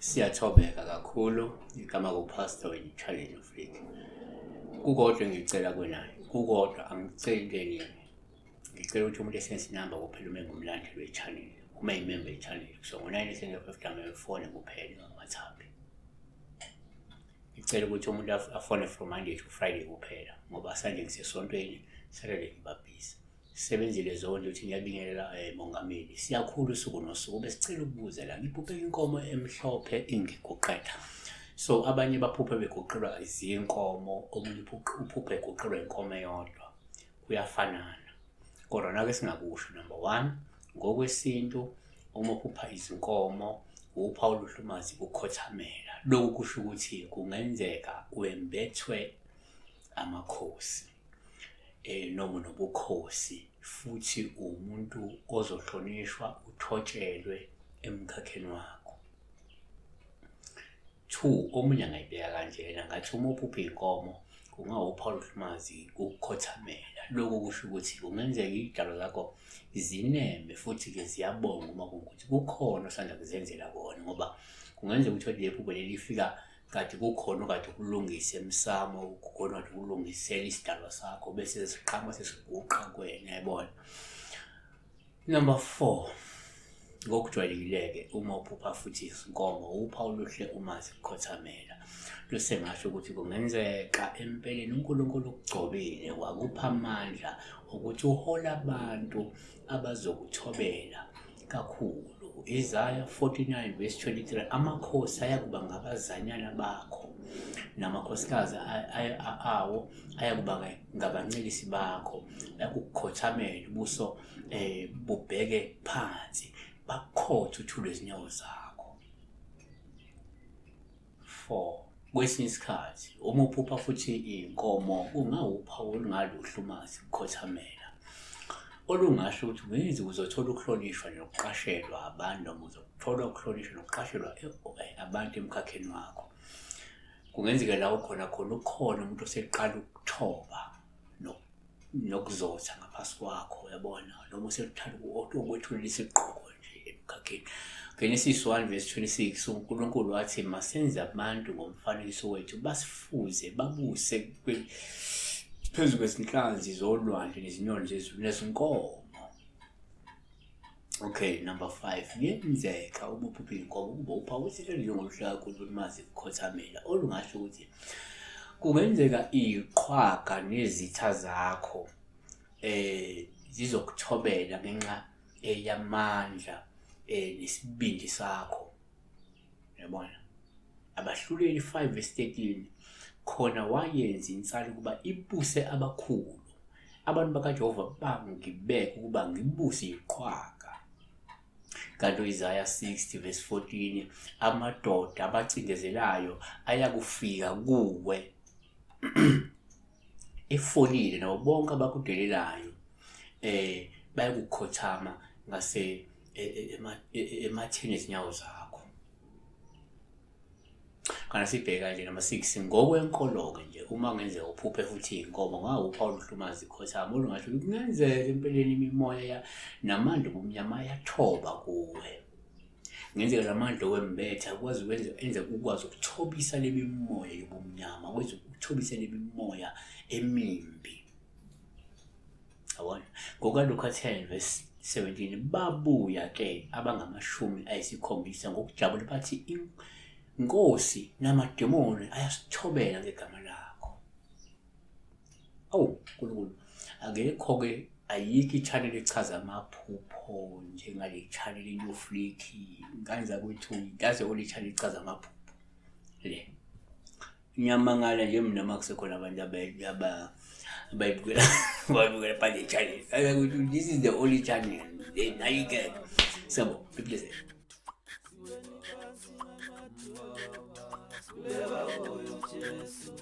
Siyathobeka kakhulu igama kuPastor Challenge Flick. Kukodwa engikucela kuwena, kukodwa angikuceli into eningi. Ngicela ukuthi umuntu esebenzise inamba kuphela uma engumlandeli we-channel, uma eyimemba ye-channel. So ngo-nine efone kuphela ingangi-WhatsApp. Ngicela ukuthi umuntu afone from Monday to Friday kuphela ngoba Sunday ngisesontweni, Saturday ngiba busy. Sebenzile zonke ukuthi ngiyabingelela mongameli. Siyakhula usuku nosuku besicela ukubuza la ngiphuphe inkomo emhlophe ingiguqela. So abanye baphuphe beguqelwa izinkomo, omunye uphuphe eguqelwa inkomo eyodwa. Kuyafanana. Kodwa nake singakusho number one, ngokwesintu uma uphupha izinkomo uphawu oluhlumazi kukhothamela. Lokhu kusho ukuthi kungenzeka wembethwe amakhosi. Noma unobukhosi futhi uwumuntu ozohlonishwa uthotshelwe emkhakheni wakho. Two, omunye angayibeka kanjena ngathi uma uphupha iy'nkomo kungawuphawu oluhlumazi ukukhothamela. Lokhu kusho ukuthi kungenzeka iy'dalwa zakho zineme futhi-ke ziyabonga uma kuwukuthi kukhona osanda kuzenzela kona ngoba kungenzeka uthole leli phupho leli lifika kade kukhona okade ukulungisa emsamo, kukhona okade ukulungisela isidalwa sakho bese siqhamuka sesiguqa kuwena, yabona. Number four, ngokujwayelekile-ke uma uphupha futhi izinkomo uphawu oluhle uma zikukhothamela. Lusengasho ukuthi kungenzeka empeleni uNkulunkulu ukugcobile wakupha amandla ukuthi uhole abantu abazokuthobela kakhulu. Isaya 49 verse 23, amakhosi ayakuba ngabazanyana bakho namakhosikazi awo ayakuba ngabancelisi bakho, bayakukhothamela ubuso bubheke phansi, bakukhothe uthule izinyawo zakho. 4 kwesinye isikhathi uma uphupha futhi iy'nkomo kungawuphawu olungaluhle uma zikukhothamela, olungasho ukuthi kungenzeka uzothola ukuhlonishwa nokuqashelwa abantu noma uzothola ukuhlonishwa nokuqashelwa abantu emkhakheni wakho. Kungenzeka la ukhona khona ukhona umuntu oseqala ukuthoba nokuzotha ngaphasi kwakho, uyabona, noma usekuthanda ukwethulela isigqoko nje emkhakheni. Genesis 1 verse 26, uNkulunkulu wathi masenze abantu ngomfanekiso wethu, basifuze, babuse phezu kwezinhlanzi zolwandle nezinyoni zezulu nezinkomo. Okay, number 5, kuyenzeka uma uphupha iy'nkomo ukuba uphawu uthile njengoluhle kakhulu olumazi kukhothamela, olungasho ukuthi kungenzeka iy'qhwaga nezitha zakho zizokuthobela ngenxa yamandla nesibindi sakho, uyabona. Abahluleli 5 verse 13, khona wayenza insali ukuba ibuse abakhulu, abantu bakaJehova bangibeka ukuba ngibuse iqhwaga. Kanti u-Isaya 60 verse 14, amadoda abacindezelayo ayakufika kuwe efolile, nabo bonke abakudelelayo bayakukhothama ngase ematheni ezinyawo zakho. Kana sibheka nje noma 6 ngokwenkolo-ke nje uma kungenzeka uphuphe futhi iy'nkomo ngawuphawu oluhlumazi ikhothama olungasho ukuthi kungenzeka empeleni imimoya namandla obumnyama ayathoba kuwe. Kungenzeka la mandla owembethe akwazi ukwenza enze ukwazi ukuthobisa le mimoya yobumnyama, akwazi ukuthobisa le mimoya emimbi. Yabona? NgokukaLuka 10 verse 17, babuya ke abangamashumi ayisikhombisa ngokujabula bathi, Nkosi, namademoni ayasithobela ngegama lakho. Awu Nkulunkulu, akekho-ke ayikho i-channel echaza amaphupho njengale channel iNew Flick, ngane zakwethu, that's the only channel echaza amaphupho le. Ngiyamangala nje mina uma kusekhona abantu abayibukela bayibukela phale channel. This is the only channel. Now you get. Siyabonga. Be blessed. Sikhuleka kuyo Jesu.